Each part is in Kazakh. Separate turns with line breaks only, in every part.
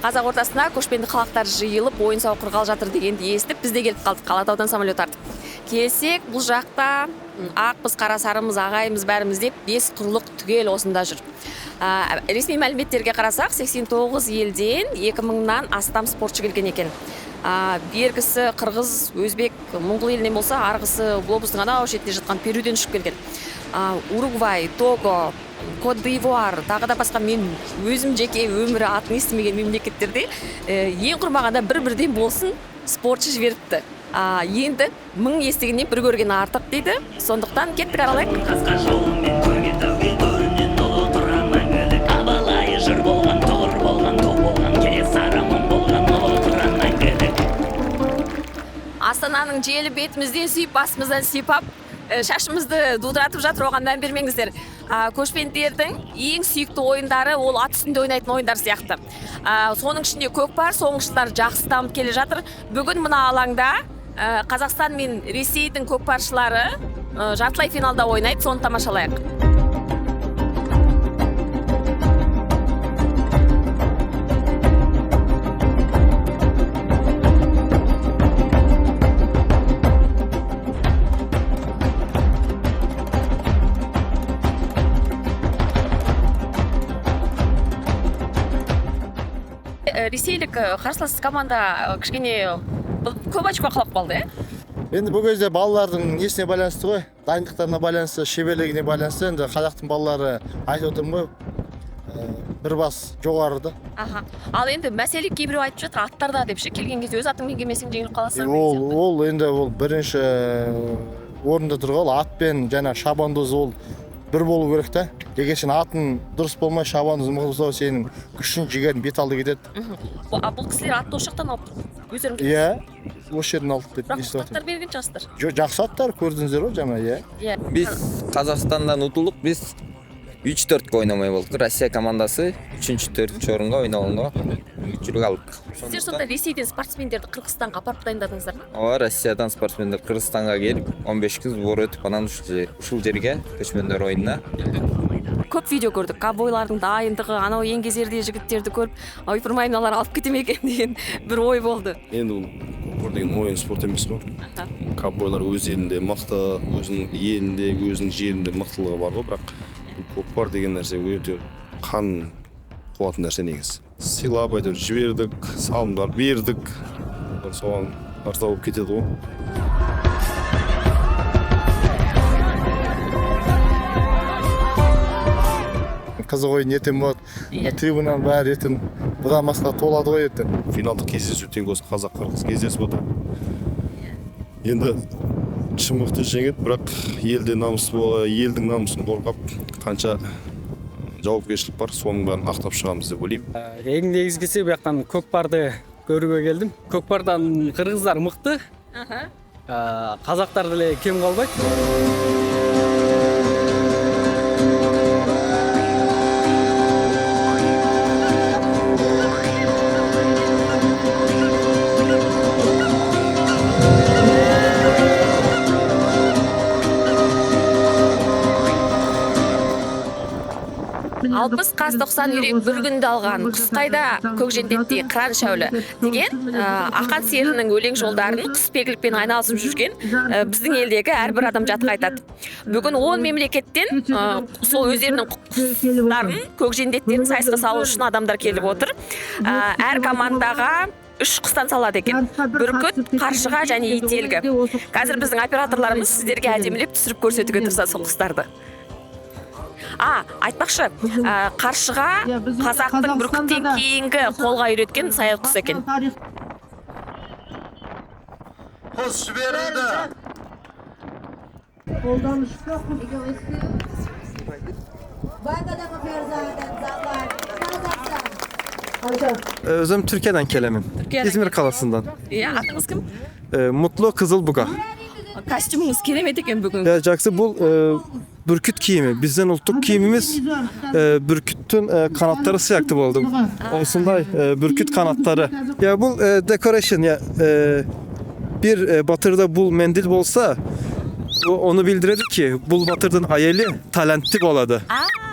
Қазақ ортасына көшпенді халықтар жиылып, ойын-сауық құрғалы жатыр дегенді естіп, біз де келіп қалдық. Алатаудан самолет артып. Келсек, бұл жақта ақпыз, қара сарымыз, ағайымыз бәріміз деп 5 құрлық түгел осында жүр. Ресми мәліметтерге қарасақ, 89 елден 2000-нан астам спортшы келген екен. Бергісі қырғыз, өзбек, моңғол елінен болса, арғысы глобустың анау шетінде жатқан Перуден ұшып келген. Уругвай, Того, Кот-д'Ивуар, тағы да басқа мен өзім жеке өмірі атын естімеген мемлекеттерде ең құрмағанда бір-бірден болсын спортшы жіберіпті. Енді мың естігеннен бір көрген артық дейді. Сондықтан кеттік аралайық.
Қасқа жолымен көрген тәуге көрінен ұлы тұрған мәңгілік. Абалайы жыр болған, тұғыр болған, ту болған, Кенесары мың болған, ұлы тұрған мәңгілік.
Астананың желі бетімізден сүйіп, басымыздан сипап, шашымызды дудыратып жатыр, оған мән бермеңіздер. Көшпенділердің ең сүйікті ойындары ол ат үстінде ойнайтын ойындар сияқты. Соның ішінде көкпар соңғы жылдары жақсы дамып келе жатыр. Бүгін мына алаңда Қазақстан мен Ресейдің көкпаршылары жартылай финалда ойнайды, соны тамашалайық. Ресейлік қарсылас команда кішкене көп очко қалып қалды, ә?
Енді бұл кезде балалардың несіне байланысты ғой, дайындықтарына байланысты, шеберлігіне байланысты. Енді қазақтың балалары, айтып отырмын ғой, бір бас жоғары да.
Аха. Ал енді мәселе кейбіреу айтып жатыр, аттарда деп ше, келген кезде өз атыңмен келмесең жеңіліп қаласың деген сияқты.
Ол енді ол бірінші орында тұр ғой, ол атпен жаңа шабандоз ол бір болу керек та. Егер сен атың дұрыс болмай, шабандоз мықты болса, сенің күшің, жігерің бет алды кетеді.
Бұл кісілер атты осы жақтан алып тұр. Өздерің
Иә, осы жерден алып деп
Бірақ
естіп
аттар
жатырмын.
берген шығарсыздар.
Жоқ, жақсы аттар көрдіңіздер ғой жаңа, иә.
Иә.
Біз Қазақстандан ұтылдық, біз үч төрткө ойнамай болдық. Россия командасы үчүнчү, төртүнчү орунга ойногонго мүмкүнчүлүк алдык.
Сіздер сонда Ресейден спортсмендерді Қырғызстанға апарып дайындадыңыздар ма?
Ооба, Россиядан спортсмендер Кыргызстанга келип, 15 күн сбор өтүп, анан ушул жерге көчмөндөр оюнуна келди.
Көп видео көрдік. Ковбойлардың дайындығы, анау еңгезердей жігіттерді көріп, ойпырмай мыналар алып кете ме екен деген бір ой болды.
Енді ол көкпар деген ойын спорт емес қой. Ковбойлар өз елінде мықты, өзінің елінде, өзінің жерінде мықтылығы бар ғой, бірақ бұл көкпар деген нәрсе өте қан қуатын нәрсе негізі. Сыйлап әйтеуір жібердік, салымдар бердік, бір соған ырза болып кетеді ғой.
Қызық ойын ертең болады.
Иә.
Трибунаның бәрі ертең бұдан басқа толады ғой ертең.
Финалдық кездесу тең осы қазақ-қырғыз кездесіп отыр. Енді шын мықты жеңеді, бірақ елде намыс елдің намысын қорғап, қанша жауапкершілік бар, соның бәрін ақтап шығамыз деп ойлаймын.
Ең негізгісі бұл жақтан көкпарды көруге келдім. Көкпардан қырғыздар мықты. Қазақтар деле кем қалбайт.
Алпыс қаз тоқсан үйрек бір күнді алған, құс қайда көкжендеттей қыран шәулі деген, Ақан серінің өлең жолдарын құсбегілікпен айналысып жүрген, біздің елдегі әрбір адам жатқа айтады. Бүгін 10 мемлекеттен, сол өздерінің құстарын, көкжендеттерін сайысқа салу үшін адамдар келіп отыр. Әр командаға 3 құстан салады екен. Бүркіт, қаршыға және ителгі. Қазір біздің операторларымыз сіздерге әдемілеп түсіріп көрсетуге тырысады сол құстарды. Айтпақшы, қаршыға қазақтың бүркіттен кейінгі қолға үйреткен саят құс екен.
Құс жіберілді.
Özüm Türkiye'den kelemin.
Türkiye'den.
İzmir kalasından.
Иә, атыңыз кім?
Mutlu Kızılbuga.
Костюміңіз керемет екен бүгін.
Ya Jackson, bu bürküt giyimi. Bizden ultuk giyimimiz, bürkütün kanatları sıcaktı bu oldu. Olsun da bürküt kanatları. Ya bu decoration ya, bir batırda bul mendil bolsa bu onu bildiredi ki bul batırdın hayali talentli boladı.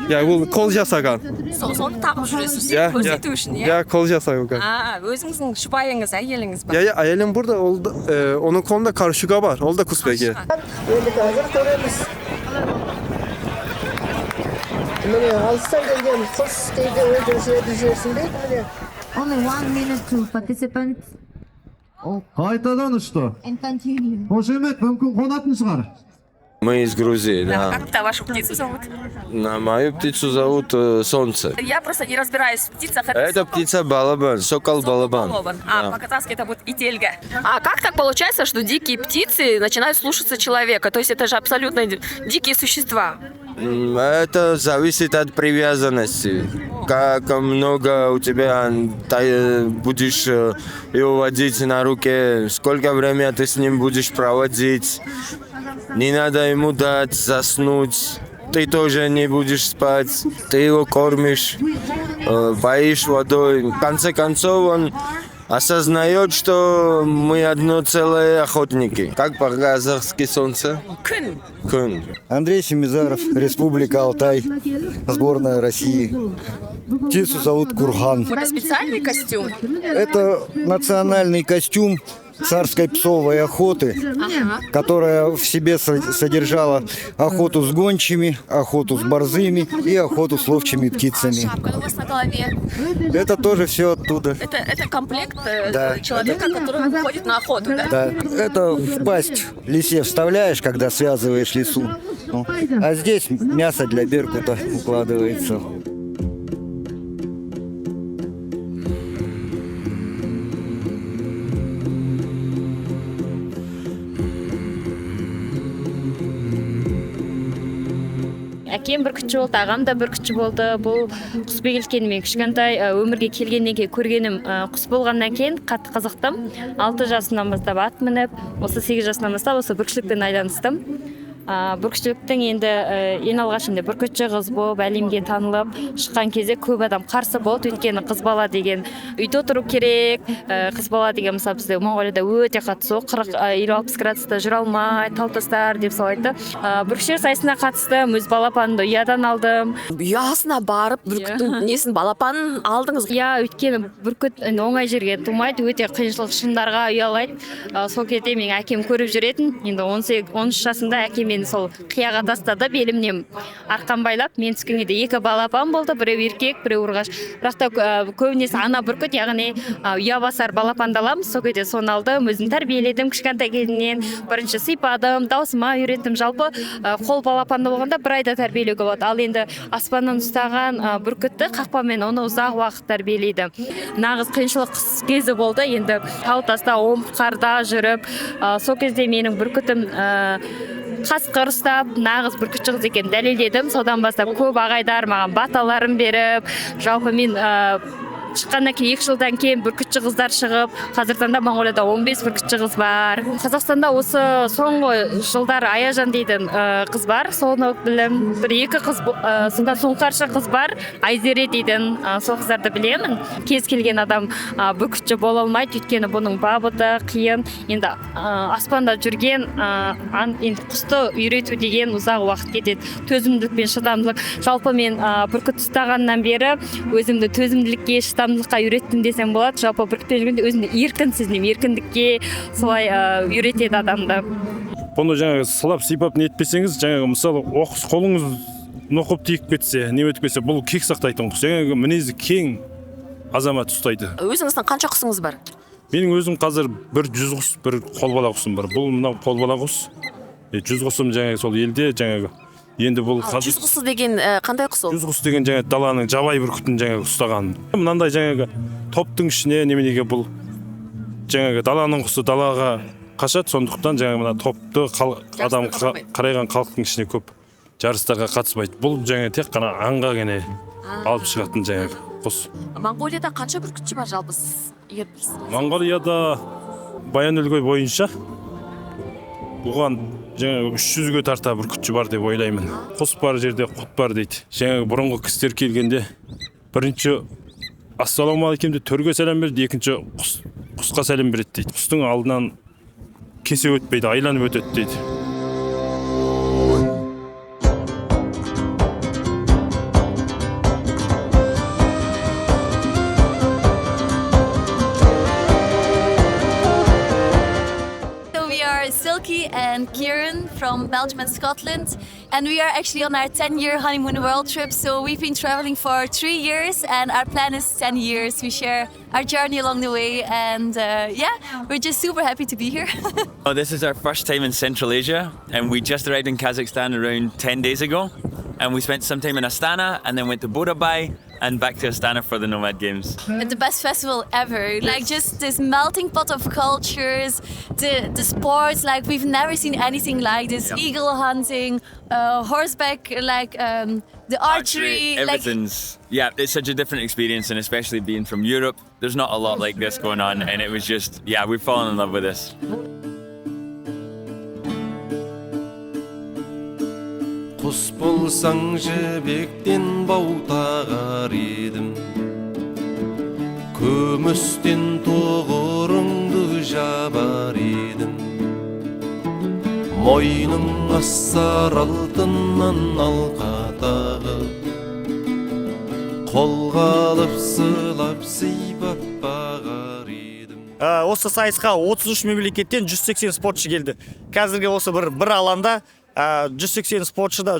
Ya бұл қол жасаған.
Соны тағып жүресіз,
Ya,
көрсету үшін, иә?
Ya қол жасаған.
А, өзіңіздің жұбайыңыз, әйеліңіз ба?
Ya ya әйелім burada. Ол да, onun kolunda karşuga var. Ол да құсбегі.
Енді қазір көреміз. Міне, алыстан келген құс кейде өз жерді жерсінбейді, міне.
Only 1 minute to participants
Қайтадан ұшты.
And continue.
Қошемет, мүмкін қонатын шығар.
Мы из Грузии, да.
Как вашу птицу зовут?
На мою птицу зовут Солнце.
Я просто не разбираюсь в птицах.
Это птица балабан, сокол балабан.
Балобан. А,
Да.
по-казахски это будет ительга. А как так получается, что дикие птицы начинают слушаться человека? То есть это же абсолютно дикие существа.
Это зависит от привязанности. Как много у тебя будешь его водить на руке, сколько времени ты с ним будешь проводить. Не надо ему дать заснуть. Ты тоже не будешь спать. Ты его кормишь, поишь водой. В конце концов он осознает, что мы одно целое охотники. Как по-казахски солнце?
Күн.
Күн.
Андрей Семизаров, Республика Алтай, сборная России. Птицу зовут Курхан.
Это специальный костюм?
Это национальный костюм царской псовой охоты, которая в себе содержала охоту с гончими, охоту с борзыми и охоту с ловчими птицами.
Шапка у вас на голове.
Это тоже все оттуда.
Это комплект
Да.
человека, который выходит на охоту, да?
Да, это в пасть лисе вставляешь, когда связываешь лису. Ну, а здесь мясо для беркута укладывается.
Әкем бүркітші болды, ағам да бүркітші болды. Бұл құсбегілікке мен кішкентай өмірге келгеннен кейін көргенім құс болғаннан кейін қатты қызықтым. 6 жасымнан бастап ат мініп, осы 8 жасымнан бастап осы бүркітшілікпен айналыстым. Бүркітшіліктің енді ең алғаш енді бүркітші қыз болып әлемге танылып шыққан кезде көп адам қарсы болды, өйткені қыз бала деген үйде отыру керек. Қыз бала деген, мысалы, бізде Моңғолияда өте қатты суық, 40, 50-60 градуста жүре алмайды, тау тастар деп солай айтты. Бүркітшілер сайысына қатыстым, өз балапанымды ұядан алдым.
Ұясына барып, бүркіттің несін, балапанын алдыңыз?
Иә, өйткені бүркіт енді оңай жерге тумайды, өте қиыншылық, шыңдарға ұялайды. Сол кезде менің әкем көріп жүретін. Енді 18, 13 жасымда әкем мені сол қияға тастады, белімнен арқан байлап. Мен түскен кезде екі балапан болды, біреу еркек, біреу ұрғаш. Бірақ та көбінесе ана бүркіт, яғни ұя басар балапанды аламыз. Сол кезде соны алдым, өзім тәрбиеледім. Кішкентай кезінен бірінші сипадым, даусыма үйреттім. Жалпы қол балапанды болғанда бір айда тәрбиелеуге болады, ал енді аспаннан ұстаған бүркітті қақпамен, оны ұзақ уақыт тәрбиелейді. Нағыз қиыншылық қыс кезі болды енді, тау таста, омбы қарда жүріп. Сол кезде менің бүркітім қасқыр ұстап, нағыз бүркітші қыз екенін дәлелдедім. Содан бастап көп ағайдар маған баталарын беріп, жалпы мен шыққаннан кейін, 2 жылдан кейін бүркітші қыздар шығып, қазіргі таңда Моңғолияда 15 бүркітші қыз бар. Қазақстанда осы соңғы жылдары Аяжан дейтін қыз бар, соны білемін. Бір екі қыз, сонда сұңқаршы қыз бар, Айзере дейтін, сол қыздарды білемін. Кез келген адам бүркітші бола алмайды, өйткені бұның бабы да қиын. Енді аспанда жүрген енді құсты үйрету деген ұзақ уақыт кетеді, төзімділік пен шыдамдылық. Жалпы мен бүркіт ұстағаннан бері өзімді төзімділікке, шыдамдылыққа үйреттім десем болады. Жалпы бүркітпен жүргенде өзімді еркін сезінемін, еркіндікке солай үйретеді адамды.
Бұны жаңағы сылап сипап нетпесеңіз, жаңағы, мысалы, оқыс қолыңыз ноқып тиіп кетсе, не өтіп кетсе, бұл кек сақтайтын құс. Жаңағы мінезі кең азамат ұстайды.
Өзіңіздің қанша құсыңыз бар?
Менің өзім қазір бір 100 құс, бір қолбала құсым бар. Бұл мынау қолбала құс. 100 құсым жаңағы сол елде жаңағы енді бұл
Ал 100 құсы деген қандай құс ол?
100 құс деген жаңағы даланың жабайы бүркітін жаңағы ұстаған. Мынандай жаңағы топтың ішіне неменеге, бұл жаңағы даланың құсы далаға қашады, сондықтан жаңағы мына топты адам қарайған халықтың ішіне көп жарыстарға қатыспайды. Бұл жаңағы тек қана аңға ғана алып шығатын жаңағы құс.
Моңғолияда қанша бүркітші бар жалпы, сіз егер білсеңіз?
Моңғолияда Баян Өлгей бойынша бұған жаңағы 300-ге тарта бүркітші бар деп ойлаймын. Құс бар жерде құт бар дейді. Жаңағы бұрынғы кісілер келгенде бірінші ассалаумағалейкум деп төрге сәлем берді, екінші құсқа сәлем береді дейді. Құстың алдынан кесе өтпейді, айланып өтеді дейді.
Silky and Kieran from Belgium and Scotland, and we are actually on our 10-year honeymoon world trip. So we've been traveling for 3 years, and our plan is 10 years. We share our journey along the way, and yeah, we're just super happy to be here.
Oh, this is our first time in Central Asia, and we just arrived in Kazakhstan around 10 days ago. And we spent some time in Astana and then went to Burabay and back to Astana for the Nomad Games.
It's the best festival ever. Like, just this melting pot of cultures, the sports. Like, we've never seen anything like this. Eagle hunting, horseback, like the archery. Like,
Everything's, yeah, it's such a different experience, and especially being from Europe, there's not a lot like this going on, and it was just, yeah, we've fallen in love with this.
Құс болсаң, жібектен бау тағар едім, күмістен тұғырыңды жабар едім, мойның асар алтыннан алқа тағып, қолға алып, сылап, сипап бағар едім.
Осы сайысқа 33 мемлекеттен 180 спортшы келді. Қазіргі осы бір алаңда 180 спортшыда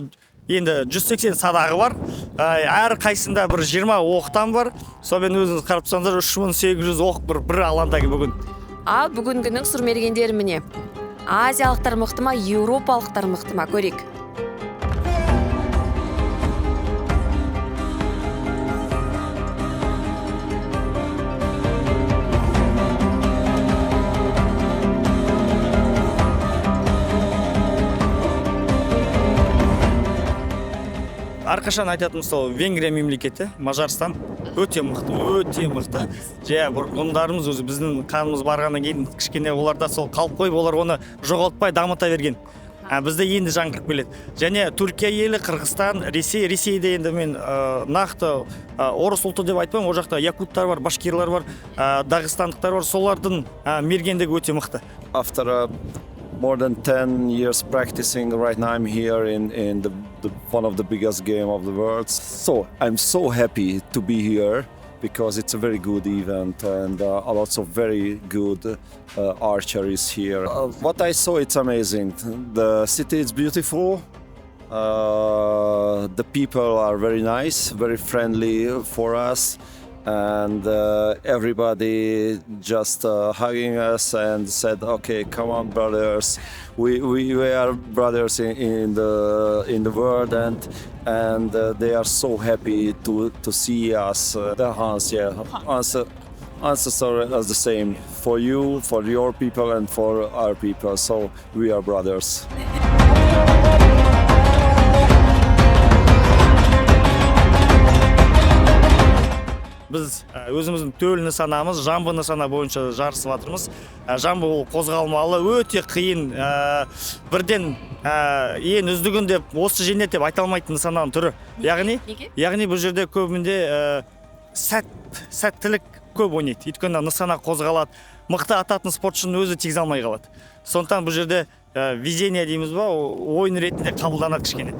енді 180 садағы бар. Әр қайсында бір 20 оқтан бар. Сонымен, өзіңіз қарап тұрсаңыздар, 3800 оқ бір алаңда бүгін.
Ал бүгінгінің сұрмергендері міне. Азиялықтар мықты ма, еуропалықтар мықты ма, көрейік.
Әрқашан айтатыным сол: Венгрия мемлекеті, Мажарстан өте мықты, өте мықты. Жә, бұрындарымыз өзі біздің қанымыз барғаннан кейін кішкене оларда сол қалып қойып, олар оны жоғалтпай дамыта берген, а бізде енді жаңғырып келеді. Және Түркия елі, Қырғызстан, Ресей. Ресейде енді мен нақты орыс ұлты деп айтпаймын, ол жақта якуттар бар, башкирлар бар, дағыстандықтар бар, солардың мергендігі өте мықты.
After more than 10 years practicing, right now I'm here in the one of the biggest game of the world. So I'm so happy to be here because it's a very good event and a lots of very good archeries here. What I saw, it's amazing. The city is beautiful. The people are very nice, very friendly for us, and everybody just hugging us and said, "Okay, come on, brothers. We are brothers in the world," and they are so happy to see us. The Hans, yeah, answers are the same for you, for your people, and for our people. So we are brothers.
Біз өзіміздің төл нысанамыз жамбы нысана бойынша жарысып жатырмыз. Жамбы ол қозғалмалы, өте қиын, бірден ең үздігін деп, осы жеңеді деп айта алмайтын нысананың түрі. Яғни
Неге?
Яғни бұл жерде көбінде сәттілік көп ойнайды, өйткені нысана қозғалады, мықты ататын спортшының өзі тигізе алмай қалады. Сондықтан бұл жерде везение дейміз ба, ойын ретінде қабылданады кішкене.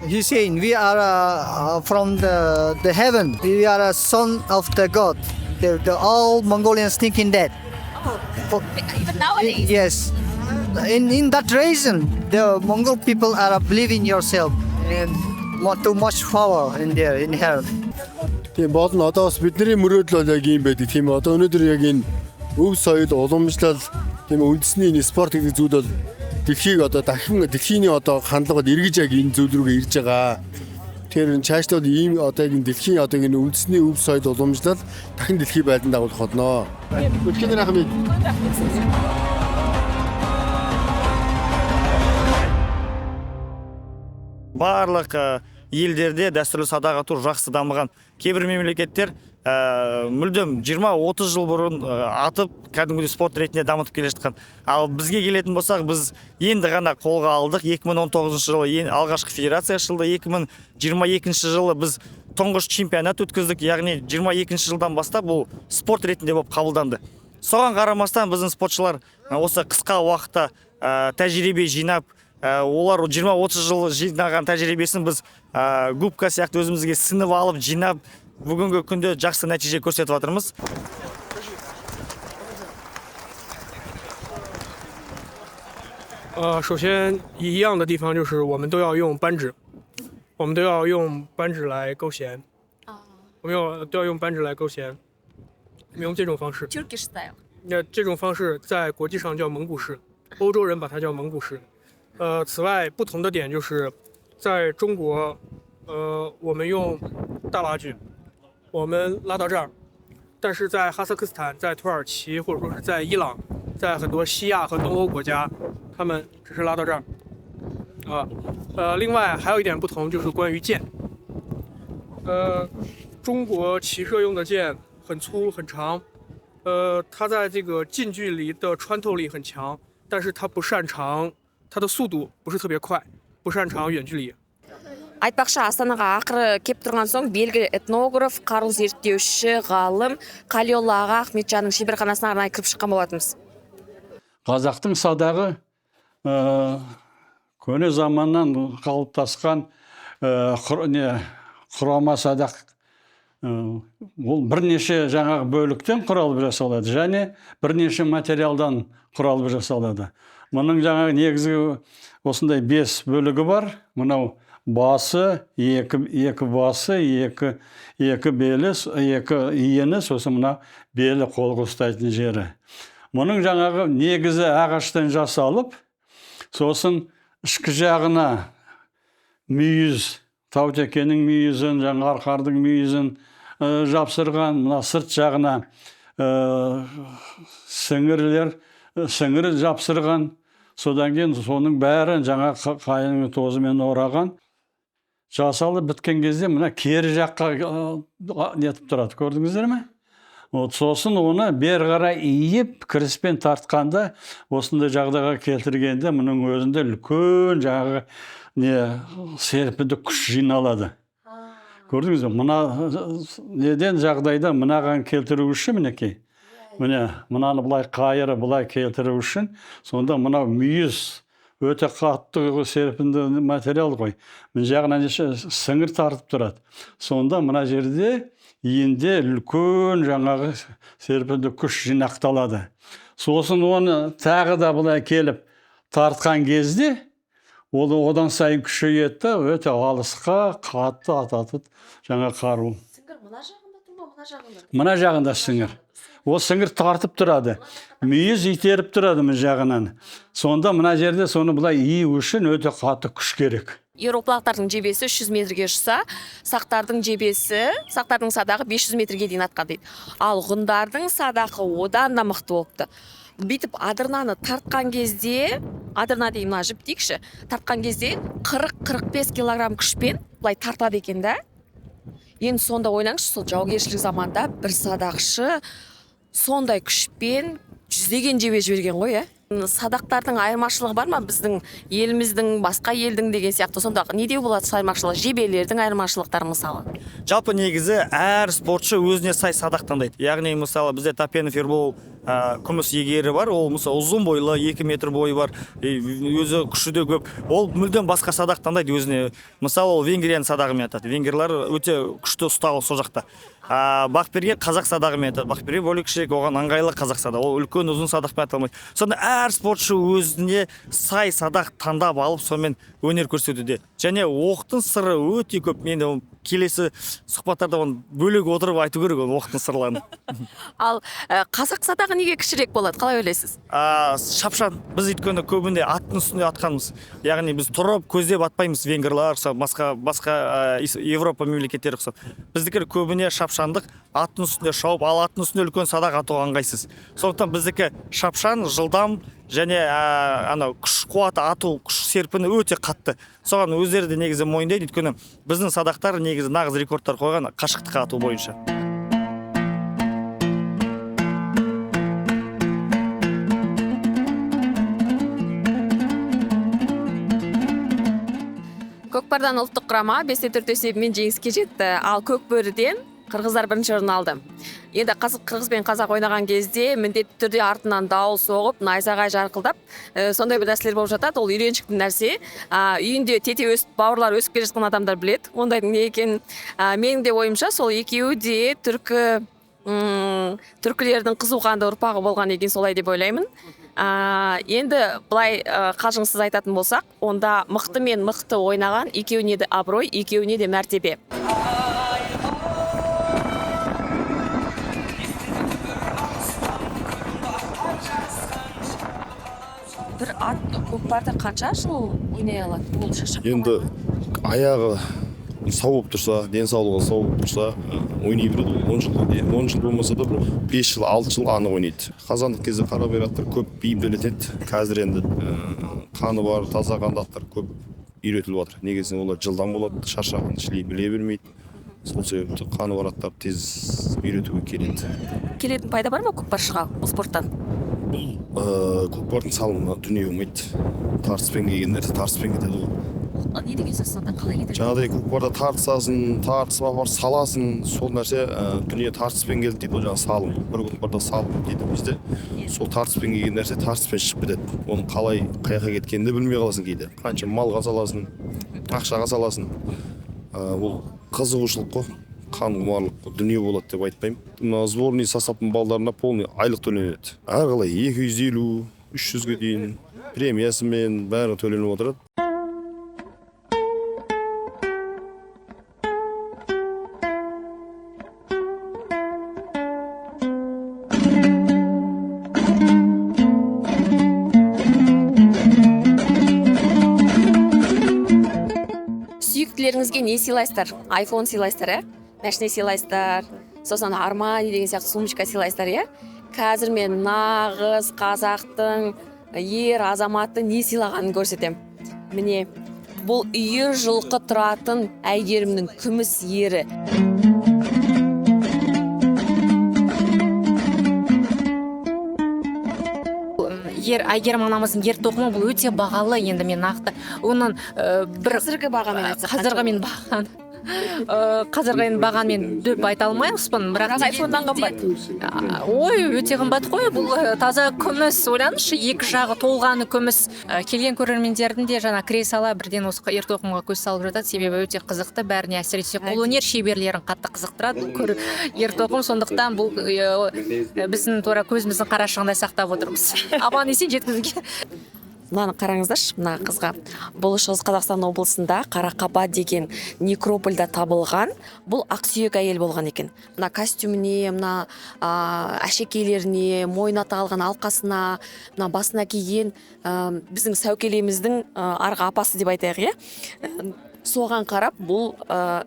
Hussein, we are from the heaven. We are a son of the God. The all Mongolians thinking that.
Even nowadays?
Yes. In that reason, the Mongol people are believing yourself and want too much power in there, in here.
Тийм болно. Одоо бас бидний мөрөөдөл бол яг ийм байдаг, тийм ээ. Одоо өнөөдөр яг энэ өв соёл, уламжлал, тийм ээ, үндэсний энэ спорт гэдэг зүйл бол дэлхийг одоо дахин дэлхийн одоо хандлагад эргэж яг энэ зүйл рүүгээ ирж байгаа. Тэгэхээр энэ цаашлаад ийм одоо яг энэ дэлхийн одоо энэ үндэсний өв соёл, уламжлал дахин дэлхий байлдан дагуулах болно. Үлгэн рахмет.
Барлық елдерде дәстүрлі садақ ату жақсы дамыған. Кейбір мемлекеттер мүлдем 20-30 жыл бұрын атып, кәдімгідей спорт ретінде дамытып келе жатқан. Ал бізге келетін болсақ, біз енді ғана қолға алдық. 2019 жылы ең алғашқы федерация ашылды. 2022 жылы біз тұңғыш чемпионат өткіздік. Яғни 22 жылдан бастап бұл спорт ретінде болып қабылданды. Соған қарамастан біздің спортшылар осы қысқа уақытта тәжірибе жинап, олар 20-30 жыл жинаған тәжірибесін біз губка сияқты өзімізге сіңіп алып, жинап, бүгінгі күнде жақсы нәтиже көрсетіп жатырмыз.
首先一样的地方就是我们都要用扳指，我们都要用扳指来勾弦。我们都要用扳指来勾弦，我们用这种方式。
Turkish style。
那这种方式在国际上叫蒙古式，欧洲人把它叫蒙古式。此外不同的点就是，在中国，我们用大拉锯，我们拉到这儿，但是在哈萨克斯坦、在土耳其或者说是在伊朗，在很多西亚和东欧国家，他们只是拉到这儿。另外还有一点不同就是关于箭。中国骑射用的箭很粗很长，它在这个近距离的穿透力很强，但是它不擅长，它的速度不是特别快，不擅长远距离。
Айтпақшы, Астанаға ақыры кеп тұрған соң белгілі этнограф, қару зерттеуші, ғалым Қалиолла аға Ахметжанның шеберханасына арнайы кіріп шыққан болатынбыз.
Қазақтың садағы көне заманнан қалыптасқан құрама садақ. Ол бірнеше жаңағы бөліктен құралып жасалады және бірнеше материалдан құралып жасалады. Мұның жаңағы негізгі осындай 5 бөлігі бар. Мынау басы, екі басы, екі белі, екі иені, сосын мына белі қолға ұстайтын жері. Мұның жаңағы негізі ағаштан жасалып, сосын ішкі жағына мүйіз, таутекенің мүйізін, жаңа арқардың мүйізін жапсырған, мына сырт жағына сіңір жапсырған, содан кейін соның бәрін жаңа қайыңның тозымен ораған. Жасалып біткен кезде мына кері жаққа нетіп тұрады, көрдіңіздер ме? Сосын оны бері қарай иіп, кіріспен тартқанда, осындай жағдайға келтіргенде, мұның өзінде үлкен жаңағы серпінді күш жиналады. Көрдіңіз бе? Мына неден жағдайда мынаған келтіру үшін мінекей, міне мынаны былай қайырып, былай келтіру үшін, сонда мынау мүйіз өте қатты серпінді материал ғой. Мына жағынан сіңір тартып тұрады. Сонда мына жерде иінде үлкен жаңағы серпінді күш жинақталады. Сосын оны тағы да былай келіп тартқан кезде, ол одан сайын күшейеді, өте алысқа қатты атады жаңа қару.
Сіңір мына жағында тұр ма, мына жағында?
Мына жағында сіңір. Ол сіңір тартып тұрады. Мүйіз итеріп тұрады мына жағынан. Сонда мына жерде соны былай ию үшін өте қатты күш керек.
Еуропалықтардың жебесі 300 метрге ұшса, сақтардың жебесі, сақтардың садағы 500 метрге дейін атқан дейді. Ал ғұндардың садақы одан да мықты болыпты. Бүйтіп адырнаны тартқан кезде, адырна деймін, мына жіп дейікші, тартқан кезде 40-45 килограмм күшпен былай тартады екен да. Енді сонда ойлаңызшы, сол жаугершілік заманда бір садақшы сондай күшпен жүздеген жебе жіберген ғой, ә? Садақтардың айырмашылығы бар ма біздің еліміздің, басқа елдің деген сияқты? Сонда не деу болады айырмашылығы? Жебелердің айырмашылықтары мысалы?
Жалпы негізі әр спортшы өзіне сай садақ таңдайды. Яғни мысалы бізде Тапенов Ербол күміс иегері бар, ол мысалы ұзын бойлы, 2 метр бойы бар, өзі күші де көп. Ол мүлдем басқа садақ таңдайды өзіне. Мысалы ол Венгрияның садағымен атады. Венгрлар өте күшті ұста сол жақта. Бақберген қазақ садағымен атады. Бақберген бөлек кішірек, оған ыңғайлы қазақ садағы. Ол үлкен ұзын садақпен ата алмайды. Сонда әр спортшы өзіне сай садақ таңдап алып, сонымен өнер көрсетуде. Және оқтың сыры өте көп. Мен келесі сұхбаттарда оны бөлек отырып айту керек, оны оқтың сырларын.
Ал қазақ садағы неге кішірек болады, қалай ойлайсыз?
Шапшаң. Біз өйткені көбінде аттың үстінде атқанбыз. Яғни біз тұрып көздеп атпаймыз, венгрлар ұқсап, басқа Европа мемлекеттері ұқсап. Біздікі көбіне шапшаңдық, аттың үстінде шауып, ал аттың үстінде үлкен садақ атуға ыңғайсыз. Сондықтан біздікі шапшаң, жылдам және анау күш қуаты ату, күш серпіні өте қатты. Соған өздері де негізі мойындайды, өйткені біздің садақтар негізі нағыз рекордтар қойған қашықтыққа ату бойынша.
Көкпардан ұлттық құрама 5-4 есебімен жеңіске жетті. Ал Көкбөріден Қырғыздар бірінші орын алды. Енді қырғыз бен қазақ ойнаған кезде міндетті түрде артынан дауыл соғып, найзағай жарқылдап, сондай бір нәрселер болып жатады. Ол үйреншікті нәрсе. Үйінде тете өсіп, бауырлар өсіп келе жатқан адамдар біледі ондайдың не екенін. Менің де ойымша, сол екеуі де түркілердің қызуқанды ұрпағы болған екен, солай деп ойлаймын. Енді былай қалжыңсыз айтатын болсақ, онда мықты мен мықты ойнаған, екеуіне де абырой, екеуіне де мәртебе. Бір ат көкпарды қанша жыл ойнай алады? Ол шаршап
Енді аяғы сау болып тұрса, денсаулығы сау болып тұрса, ойнай береді ол. 10 жыл, 10 жыл болмаса да, бір 5 жыл, 6 жыл анық ойнайды. Қазандық кезде қарабайыр аттар көп бейімделетін еді. Қазір енді қаны бар, таза қанды аттар көп үйретіліп жатыр. Неге десең, олар жылдам болады, шаршаған, шіли біле бермейді. Сол себепті қаны бар аттарды тез үйретуге келеді.
Келетін пайда бар ма көкпаршыға бұл спорттан?
Бұл көкпардың салымына дүние болмайды. Тартыспен келген нәрсе тартыспен кетеді ғой.
Не деген сөз сонда, қалай кетеді?
Жаңағыдай көкпарда тартысасың, тартысып апарып саласың, сол нәрсе дүние тартыспен келді дейді ғой, жаңағы салым. Бір көкпарда салым дейді бізде. Сол тартыспен келген нәрсе тартыспен шығып кетеді. Оның қалай, қай жаққа кеткенін де білмей қаласың кейде. Қанша малға саласың, ақшаға саласың. Ол қызығушылық қой, қан құмарлық қой, дүние болады деп айтпаймын. Мына сборный составтың балдарына полный айлық төленеді. Әр қалай 250, 300-ге дейін премиясымен бәрі төленіп отырады.
Сүйіктілеріңізге не сыйлайсыздар? Айфон сыйлайсыздар, ә? Машина сыйлайсыздар, сосын Армани деген сияқты сумочка сыйлайсыздар, иә? Қазір мен нағыз қазақтың ер азаматы не сыйлағанын көрсетемін. Міне, бұл үйір жылқы тұратын Әйгерімнің күміс ері.
Ер Әйгерім анамыздың ер тоқымы бұл өте бағалы, енді мен нақты оның бір
қазіргі бағамен айтсақ,
қазіргі мен бағаны, қазіргі енді бағамен дөп айта алмаймызбын, бірақ
Бірақ айфоннан қымбат.
Ой, өте қымбат қой, бұл таза күміс, ойлаңызшы, екі жағы толғаны күміс. Келген көрермендердің де жаңа кіре сала бірден осы ер тоқымға көз салып жатады, себебі өте қызықты, бәріне әсіресе қолөнер шеберлерін қатты қызықтырады бұл ер тоқым, сондықтан бұл біздің тура көзіміздің қарашығындай сақтап отырмыз. Аман есен жеткізуге.
Мынаны қараңыздаршы, мына қызға. Бұл Шығыс Қазақстан облысында Қарақаба деген некропольда табылған. Бұл ақсүйек әйел болған екен. Мына костюміне, мына әшекейлеріне, мойнына тағылған алқасына, мына басына киген, біздің сәукелеміздің арғы апасы деп айтайық, иә? Соған қарап, бұл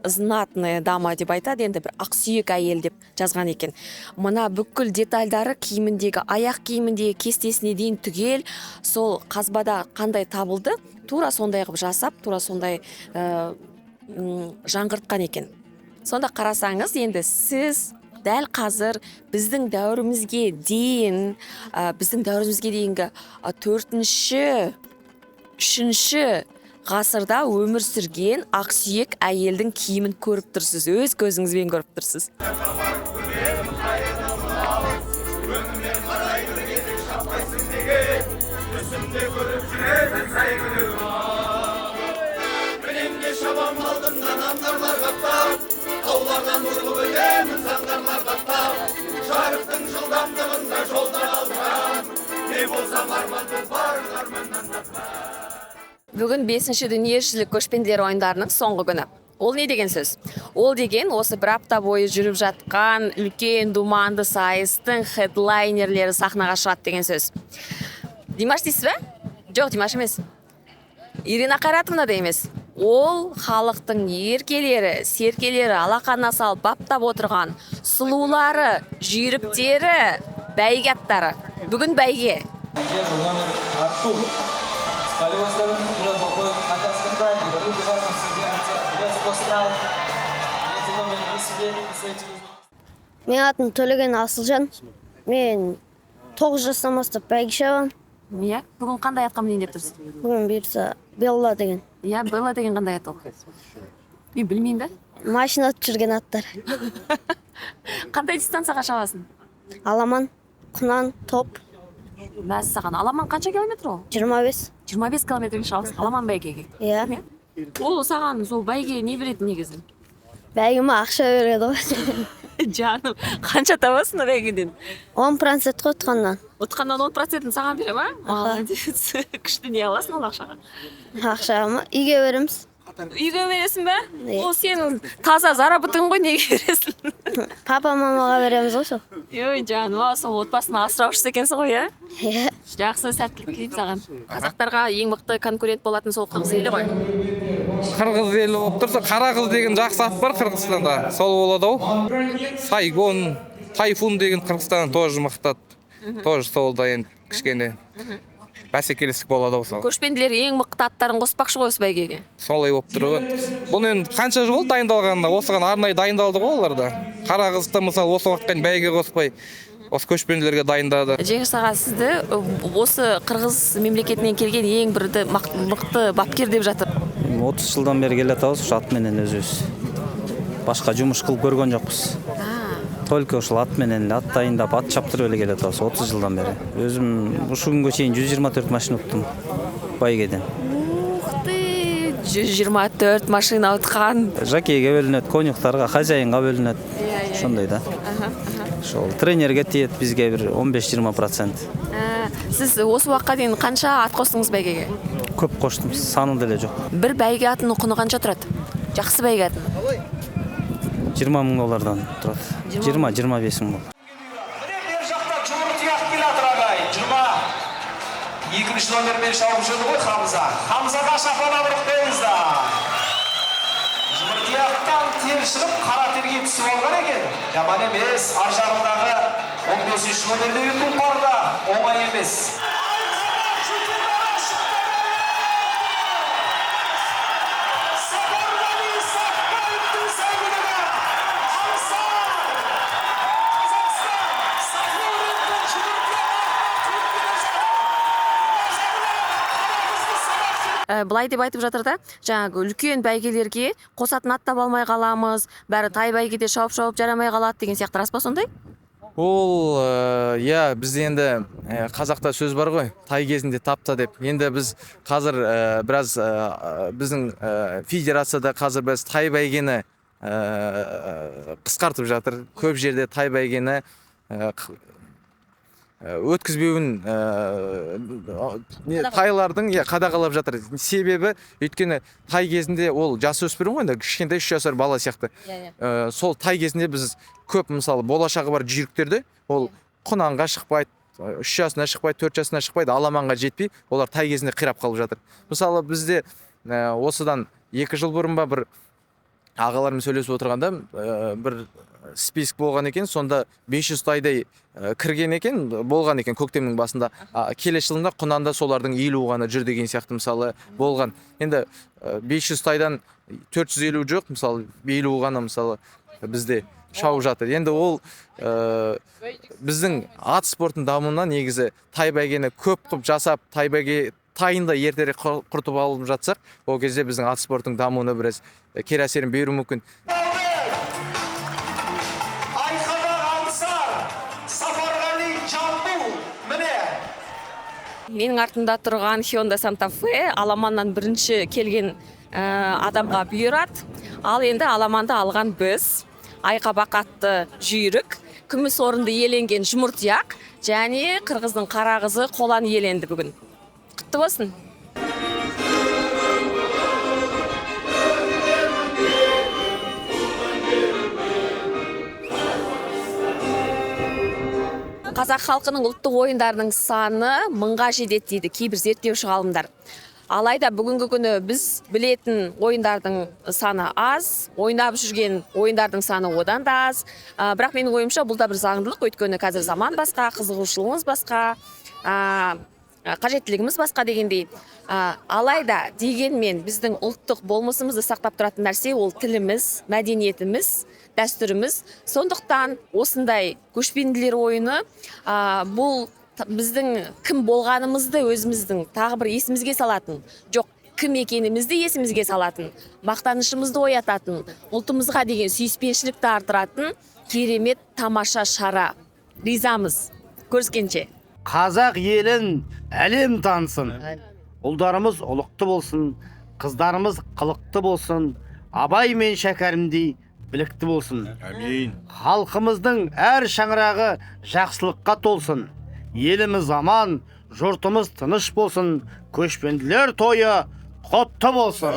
знатная дама деп айтады, енді бір ақсүйек әйел деп жазған екен. Мына бүкіл детальдары киіміндегі, аяқ киіміндегі кестесіне дейін түгел сол қазбада қандай табылды, тура сондай қылып жасап, тура сондай жаңғыртқан екен. Сонда қарасаңыз, енді сіз дәл қазір біздің дәуірімізге дейін, біздің дәуірімізге дейінгі төртінші, үшінші ғасырда өмір сүрген ақсүйек әйелдің киімін көріп тұрсыз, өз көзіңізбен көріп тұрсыз. Бүгін 5-ші дүниежүзілік көшпенділер ойындарының соңғы күні. Ол не деген сөз? Ол деген осы бір апта бойы жүріп жатқан үлкен думанды сайыстың хедлайнерлері сахнаға шығады деген сөз. Димаш дейсіз бе? Жоқ, Димаш емес. Ирина Қайратовна да емес. Ол халықтың еркелері, серкелері алақанына салып баптап отырған сұлулары, жүйріктері, бәйге аттары. Бүгін бәйге.
Менің атым Төлеген Асылжан. Мен 9 жастан бастап бәйге шабамын.
Иә, бүгін қандай атқа мінейін деп тұрсыз?
Бүгін бұйырса Белла деген.
Иә, Белла деген қандай ат ол? Мен білмеймін да.
Машина атып жүрген аттар.
Қандай дистанцияға шабасың?
Аламан, құнан, топ.
Мәссаған, аламан қанша километр ол?
25.
25 километрге шабасың аламан бәйгеге?
Иә.
Ол саған сол бәйге не береді негізі?
Бәйге ма, ақша береді ғой.
Жаным, қанша табасың бәйгеден?
10% қой ұтқаннан.
Ұтқаннан 10%-ін саған бере ма? Молодец. Күшті, не аласың ол ақшаға?
Ақшаға ма? Үйге береміз.
Үйге бересің бе? Ол сенің таза заработың ғой, неге бересің?
Папа, мамаға береміз ғой сол.
Ой, жаным, ау, сол отбасының асыраушысы екенсің ғой, иә?
Иә.
Жақсы, сәттілік тілеймін саған. Қазақтарға ең мықты конкурент болатын сол қырғыз елі ғой.
Қырғыз елі болып тұрса, қара қыз деген жақсы ат бар Қырғызстанда. Сол болады ау. Сайгон, Тайфун деген Қырғызстан тоже мықты ат. Тоже сол да енді кішкене бәсекелестік болады ау сол.
Көшпенділер ең мықты аттарын қоспақшы ғой осы бәйгеге.
Солай болып тұр ғой. Бұл енді қанша жыл болды дайындалғанына, осыған арнайы дайындалды ғой олар да. Қара қызды мысалы осы уақытқа дейін бәйге қоспай, осы көшпенділерге дайындады.
Жеңіс аға, сізді осы қырғыз мемлекетінен келген ең бірді мықты бапкер деп жатыр.
30 жылдан бері келе жатабыз ушу ат менен өзүбүз. Башка жумуш кылып көргөн жокпуз. Только ушул ат менен ат дайындап, ат чаптырып эле келе жатабыз 30 жылдан бери. Өзүм ушул күнгө чейин 124 машина уттум байгеден.
Ух ты, 124 машина ұтқан.
Жокейге бөлүнөт, конюхтарга, хозяинга бөлүнөт. Ошондой да. Ошол тренерге тиет бизге бир 15-20%.
Сіз осы уақытқа дейін қанша ат қостыңыз бәйгеге?
Көп қоштым, саны деле жок.
Бір бәйге атының құны қанша тұрады? Жақсы бәйге атының.
20 мың доллардан тұрады. 20-25 мың доллар.
Бер жақта Жұмыр-Тұяқ келе жатыр ағай. 22 номермен шауып жүрді ғой Хамза. Хамзаға шапалақ ұрып қойыңыздар. Жұмыр-Тұяқтан тер шығып, қара терге түсіп алған екен. Жаман емес, ар жағындағы 15 номердегі тұлпар да оңай емес.
Былай деп айтып жатыр да, жаңағы үлкен бәйгелерге қосатын ат таба алмай қаламыз, бәрі тай бәйгеде шауып-шауып жарамай қалады деген сияқты, рас па сондай?
Ол, иә, бізде енді қазақта сөз бар ғой, тай кезінде тапта деп. Енді біз қазір біраз біздің федерацияда қазір біз тай бәйгені қысқартып жатыр. Көп жерде тай бәйгені өткізбеуін тайлардың қадағалап жатыр. Себебі өйткені тай кезінде ол жасөспірім ғой, енді кішкентай 3 жасар бала сияқты. Сол тай кезінде біз көп мысалы болашағы бар жүйріктерді ол құнанға шықпайды, 3 жасына шықпайды, 4 жасына шықпайды, аламанға жетпей, олар тай кезінде қирап қалып жатыр. Мысалы бізде осыдан 2 жыл бұрын ба бір ағалармен сөйлесіп отырғанда бір список болған екен, сонда 500 тайдай кірген екен, болған екен көктемнің басында. Келесі жылында құнанда солардың 50 ғана жүр деген сияқты мысалы болған. Енді 500 тайдан 450 жоқ, мысалы 50 ғана мысалы бізде шауып жатыр. Енді ол біздің ат спортының дамуына негізі тай бәйгені көп қып жасап, тай бәйге тайында ертерек құртып алып жатсақ, ол кезде біздің ат спортының дамуына біраз кері әсерін беруі мүмкін.
Менің артымда тұрған Hyundai Santa Fe аламаннан бірінші келген адамға бұйырады. Ал енді аламанды алған біз, Айқабақ атты жүйрік, күміс орынды иеленген Жұмыр-Тұяқ және қырғыздың қара қызы Қолан иеленді бүгін. Құтты болсын. Қазақ халқының ұлттық ойындарының саны 1000-ға жетеді дейді кейбір зерттеуші ғалымдар. Алайда бүгінгі күні біз білетін ойындардың саны аз, ойнап жүрген ойындардың саны одан да аз. Бірақ менің ойымша бұл да бір заңдылық, өйткені қазір заман басқа, қызығушылығымыз басқа, қажеттілігіміз басқа дегендей. Алайда дегенмен біздің ұлттық болмысымызды сақтап тұратын нәрсе ол тіліміз, мәдениетіміз, дәстүріміз. Сондықтан осындай көшпенділер ойыны бұл біздің кім болғанымызды өзіміздің тағы бір есімізге салатын, жоқ кім екенімізді есімізге салатын, мақтанышымызды оятатын, ұлтымызға деген сүйіспеншілікті артыратын Керемет, тамаша шара. Ризамыз. Көріскенше.
Қазақ елін әлем танысын. Ұлдарымыз ұлықты болсын, қыздарымыз қылықты болсын, Абай мен Шәкәрімдей білікті болсын.
Әмин.
Халқымыздың әр шаңырағы жақсылыққа толсын. Еліміз аман, жұртымыз тыныш болсын. Көшпенділер тойы құтты болсын.